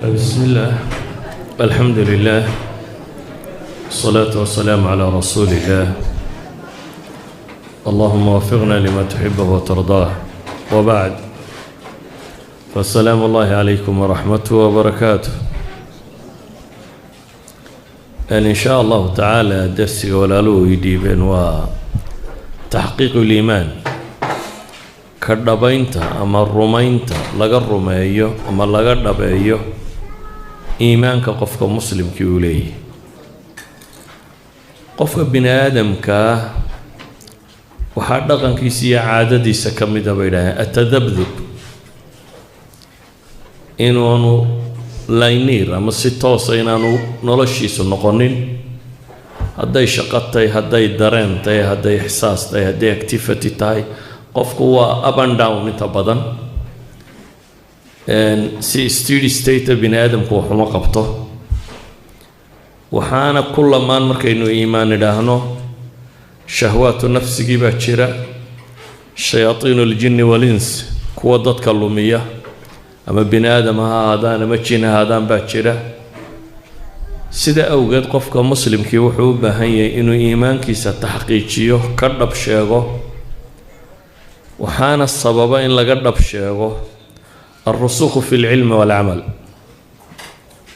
بسم الله، الحمد لله، والصلاة والسلام على رسول الله. اللهم وفقنا لما تحبه وترضاه، وبعد، فالسلام الله عليكم ورحمته وبركاته. إن شاء الله تعالى darsiga walaaluhu ii dhiibeen waa taxqiiqu liimaan, ka dhabaynta ama rumaynta laga rumeeyo ama laga dhabeeyo iimaanka qofka muslimkii uu leeyahy. Qofka bini aadamkaa waxaa dhaqankiisa iyo caadadiisa ka mida, bay idhaaheen, atadabdub, inuunu linear ama si toosa inaanu noloshiisu noqonin, hadday shaqo tahay, hadday dareen tahay, hadday ixsaas tahay, hadday activity tahay. Qofku waa up and down inta badan. Si steady state bini aadamku waxuma qabto. Waxaana ku lamaan markaynu iimaan idhaahno, shahwaatu nafsigii baa jira, shayaatiinu aljinni walins, kuwa dadka lumiya, ama bini aadam ha ahaadaan ama jin ha ahaadaan, baa jira. Sida awgeed qofka muslimkii wuxuu u baahan yahay inuu iimaankiisa taxqiijiyo, ka dhab sheego. Waxaana sababa in laga dhab sheego alrusukhu fi lcilmi waalcamal,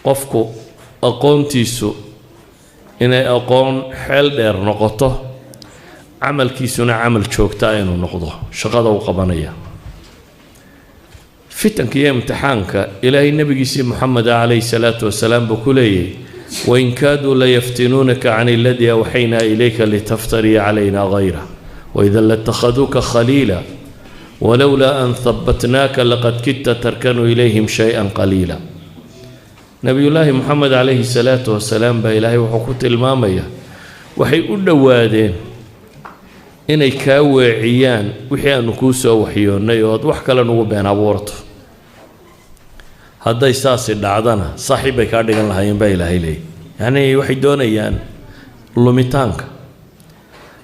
qofku aqoontiisu inay aqoon xeel dheer noqoto, camalkiisuna camal joogtaa inuu noqdo shaqada uu qabanaya. Fitanka iyo imtixaanka, Ilaahay nebigiisii Moxamed calayhi salaatu wasalaam buu ku leeyahy: "Wain kaaduu layaftinuunaka can aladii awxaynaa ilayka litaftariya calayna gayra waidan latakhaduuka khaliila walowlaa an habatnaaka laqad kidta tarkanu ilayhim shay-an qaliila." Nebiyullaahi Moxamed calayhi salaatu wasalaam baa Ilaahay wuxuu ku tilmaamayaa waxay u dhowaadeen inay kaa weeciyaan wixii aanu kuu soo waxyoonnay oo aad wax kale nugu been abuurato. Hadday saasi dhacdana, saaxiib bay kaa dhigan lahaayeen, baa Ilaahay leeyay. Yacnii waxay doonayaan lumitaanka.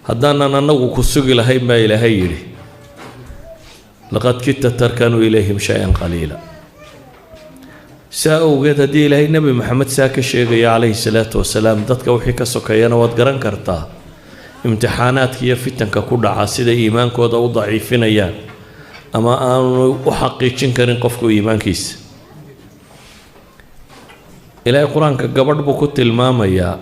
Haddaanan annagu ku sugi lahayn, baa Ilaahay yidhi, laqad kidta tarkanuu ilayhim shay-an qaliila. Saa awgeed, haddii Ilaahay Nebi Maxamed saa ka sheegaya calayhi salaatu wasalaam, dadka wixii ka sokeeyana waad garan kartaa imtixaanaadka iyo fitanka ku dhaca sida iimaankooda u daciifinayaan ama aanu u xaqiijin karin qofku iimaankiisa. Ilaahay Qur-aanka gabadh buu ku tilmaamayaa,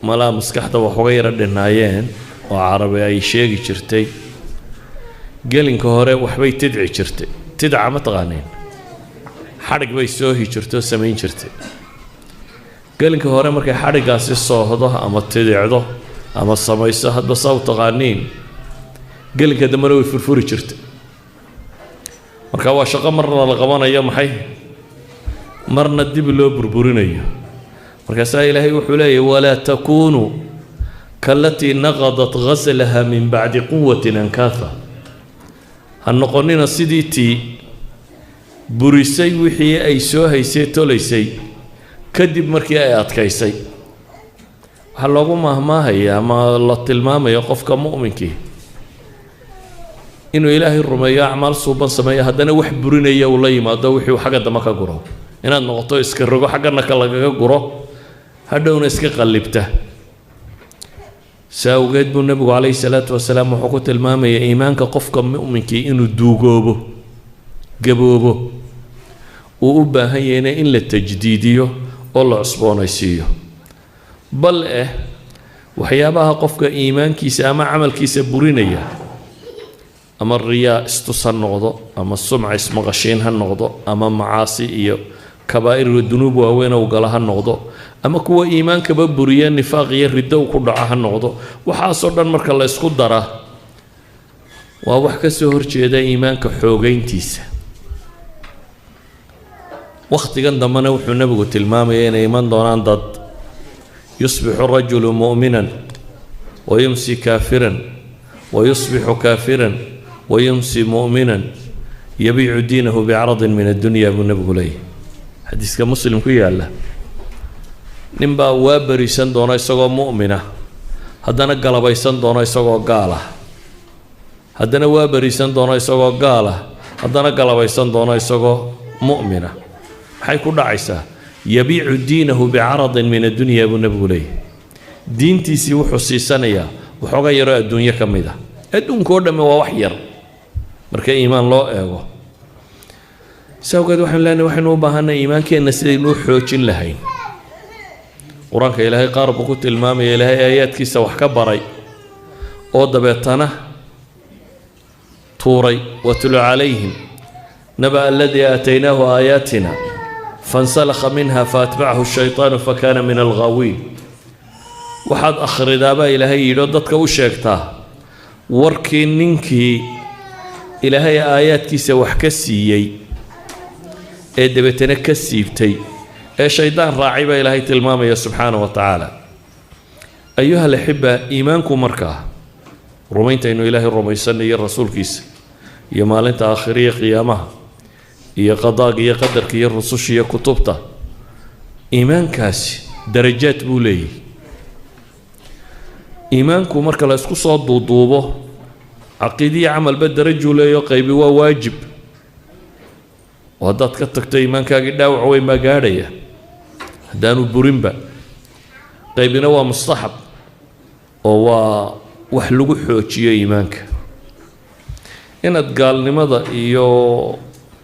malaa maskaxda wax uga yaro dhinaayeen oo Carabi ay sheegi jirtay. Gelinka hore waxbay tidci jirtay. Tidca ma taqaaneen? Xadhig bay soohi jirtay oo samayn jirtay. Gelinka hore markay xadhiggaasi soohdo ama tidicdo ama samayso, hadba saa u taqaaniin, gelinka dambena way furfuri jirtay. Marka waa shaqo marna la qabanayo, maxay, marna dib loo burburinayo. Markaasaa Ilaahay wuxuu leeyahy: "Walaa takunuu kaalatii naqadat ghaslaha min bacdi quwatin ankaatha." Ha noqonina sidii tii burisay wixii ay soo haysay, tolaysay, kadib markii ay adkaysay. Waxaa loogu maahmaahaya ama la tilmaamaya qofka mu'minkii inuu Ilaahay rumeeyo, acmaal suuban sameeyo, haddana wax burinaya uu la yimaado, wixii uu xagga dambe ka guro. Inaad noqoto iska rogo xaggana ka lagaga guro, hadhowna iska qallibta. Saa awgeed buu Nebigu calayhi salaatu wasalaam wuxuu ku tilmaamayaa iimaanka qofka mu'minkii inuu duugoobo, gaboobo, uu u baahan yahayna in la tajdiidiyo oo la cusboonaysiiyo. Bal waxyaabaha qofka iimaankiisa ama camalkiisa burinaya, ama riyaa istus ha noqdo, ama sumca ismaqashiin ha noqdo, ama macaasi iyo kabaa'ir dunuub waaweyn u gala ha noqdo, ama kuwa iimaankaba buriya, nifaaq iyo riddo u ku dhaco ha noqdo, waxaasoo dhan marka la isku dara waa wax ka soo horjeeda iimaanka xoogeyntiisa. Wakhtigan dambena wuxuu Nebigu tilmaamaya inay iman doonaan dad yusbixu rajulu mu'minan wa yumsi kaafiran, wa yusbixu kaafiran wa yumsi mu'minan, yabiicu diinahu bicradin min addunya, buu Nebigu leeyahy, xadiiska Muslim ku yaalla. Nin baa waa berisan doona isagoo mu'mina, haddana galabaysan doona isagoo gaal ah, haddana waa berisan doona isagoo gaal ah, haddana galabaysan doona isagoo mu'mina. Maxay ku dhacaysaa? Yabiicu diinahu bicaradin min addunya buu Nebigu leeyahy. Diintiisii wuxuu siisanayaa waxooga yaroo adduunyo ka mid ah. Adduunka oo dhamme waa wax yar marka iimaan loo eego. Si awgeed waxaynu leenahay waxaynu u baahanay iimaankeenna sidaynu u xoojin lahayn. Qur-aanka Ilaahay qaar buu ku tilmaamaya Ilaahay aayaadkiisa wax ka baray oo dabeetana tuuray. Watlu calayhim naba aladii aataynaahu aayaatina fansalakha minha faatbacahu shaytaanu fakana min alghaawiin. Waxaad akhridaabaa Ilaahay yidhi oo dadka u sheegtaa warkii ninkii Ilaahay aayaadkiisa wax ka siiyey ee dabeetana ka siibtay ee shaydaan raacay baa Ilaahay tilmaamaya subxaana wa tacaala. Ayuha alaxiba, iimaanku markaa rumayntaynu Ilaahay rumaysanayo, rasuulkiisa iyo maalinta aakhiriya qiyaamaha iyo qadaaga iyo qadarka iyo rususha iyo kutubta, iimaankaasi darajaad buu leeyahy. Iimaanku marka la isku soo duuduubo caqiidiya camalba darajuu leeyaho. Qaybi waa waajib oo haddaad ka tagto iimaankaagii dhaawac weyn baa gaadhaya haddaanu burinba. Qaybina waa mustaxab oo waa wax lagu xoojiyo iimaanka. Inaad gaalnimada iyo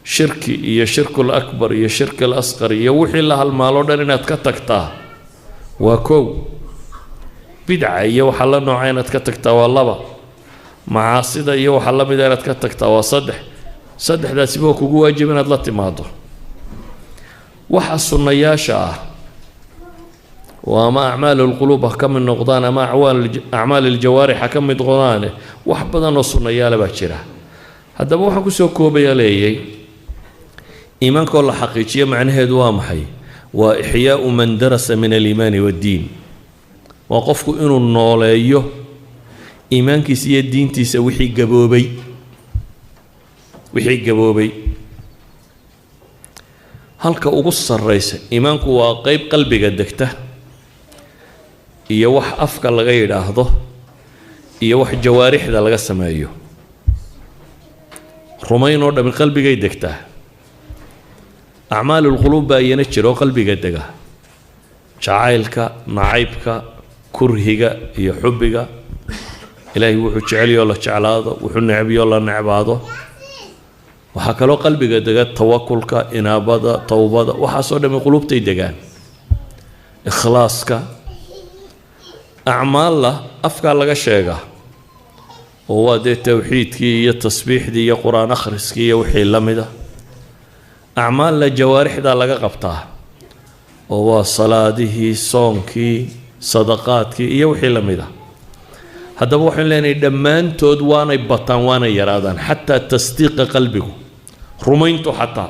shirki iyo shirkul akbar iyo shirkil asqar iyo wixii la halmaaloo dhan inaad ka tagtaa waa kow, bidca iyo waxaa la nooca inaad ka tagtaa waa laba, macaasida iyo waxaa la mida inaad ka tagtaa waa saddex. Saddexdaasiba waa kugu waajib inaad la timaado. Waxa sunnayaasha ah oo ama acmaal alquluub ha ka mid noqdaan ama acmaal aljawaarix ha ka mid noqdaane, wax badan oo sunnayaala baa jira. Haddaba waxaan kusoo koobaya leeyay, iimaankoo la xaqiijiyo macnaheedu waa maxay? Waa ixyaau man darasa min aliimaani waaddiin. Waa qofku inuu nooleeyo iimaankiisa iyo diintiisa wixii gaboobay, wixii gaboobay. Halka ugu sarraysa iimaanku waa qeyb qalbiga degta iyo wax afka laga yidhaahdo iyo wax jawaarixda laga sameeyo. Rumayn oo dhami qalbigay degtaa. Acmaalulquluub baa iyana jira oo qalbiga dega, jacaylka, nacaybka, kurhiga iyo xubbiga, Ilaahay wuxuu jeceliyoo la jeclaado, wuxuu necbiyoo la necbaado. Waxaa kaloo qalbiga dega tawakulka, inaabada, towbada, waxaasoo dhami quluubtay degaan, ikhlaaska. Acmaalla afkaa laga sheegaa oo waa dee towxiidkii iyo tasbiixdii iyo qur-aan akhriskii iyo wixii la mida. Acmaalla jawaarixdaa laga qabtaa oo waa salaadihii, soonkii, sadaqaadkii iyo wixii la mida. Haddaba waxaynu leenahay dhammaantood waanay bataan, waanay yaraadaan, xataa tasdiiqa qalbigu, rumayntu. Xataa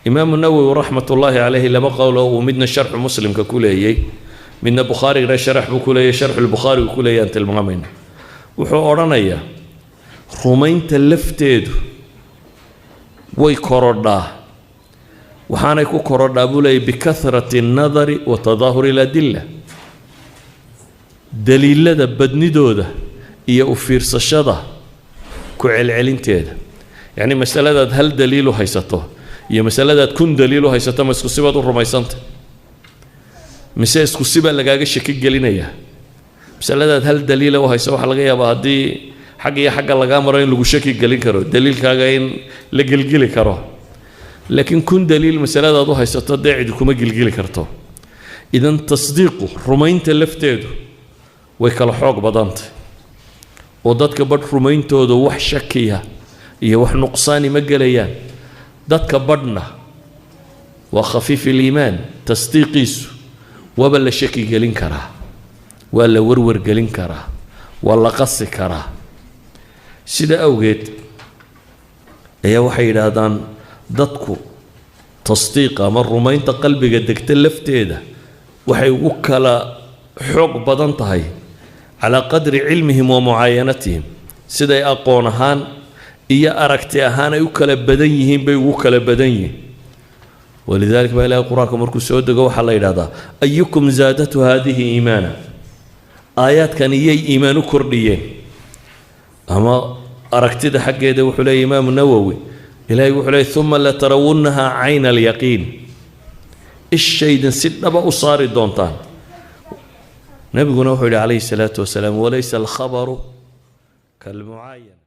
Imaamu Nawowi raxmatullaahi caleyhi laba qowl oo uu midna sharxu Muslimka ku leeyey, midna Bukhaarigana sharax buu ku leeyay, sharxulbukhaarigu ku leeyay aan tilmaamayna, wuxuu odhanayaa rumaynta lafteedu way korodhaa, waxaanay ku korodhaa buu leeyay bikahrati annadari wa tadaahuri aladilla, daliilada badnidooda iyo u fiirsashada ku celcelinteeda. Yacni masaladaad hal daliil u haysato iyo masaladaad 1000 daliil u haysato, ma isku sibaad u rumaysantay mise isku sibaa lagaaga shaki gelinayaa? Masaladaad hal daliila u hayso waxaa laga yaabaa haddii xagga iyo xagga lagaa maro in lagu shaki gelin karo, daliilkaaga in la gelgeli karo. Laakiin 1000 daliil masaladaad u haysato dee cidi kuma gelgeli karto. Idan tasdiiqu, rumaynta lafteedu way kala xoog badantay oo dadka badh rumayntooda wax shakiya iyo wax nuqsaani ma gelayaan, dadka badhna waa khafiif iliimaan, tasdiiqiisu waaba la shaki gelin karaa, waa la warwar gelin karaa, waa la qasi karaa. Sida awgeed ayaa waxay yidhaahdaan dadku tasdiiqa ama rumaynta qalbiga degta lafteeda waxay ugu kala xoog badan tahay calaa qadri cilmihim wa mucaayanatihim. Siday aqoon ahaan iyo aragti ahaan ay u kala badan yihiin bay ugu kala badan yihiin. Walidaalika baa Ilahay qur-aanka markuu soo dego waxaa la yidhahdaa ayukum zaadatu haadihi iimaana, aayaadkan iyay iimaan u kordhiyeen ama aragtida xaggeeda. Wuxuu leeyay Imaamu Nawowi, Ilahay wuxuu leeyay uma latarawunnaha cayna alyaqiin. Ishaydan si dhaba u saari doontaan. Nebiguna wuxuu yidhi, calayhi salaatu wasalaam, walaysa alkhabaru kalmucaayana.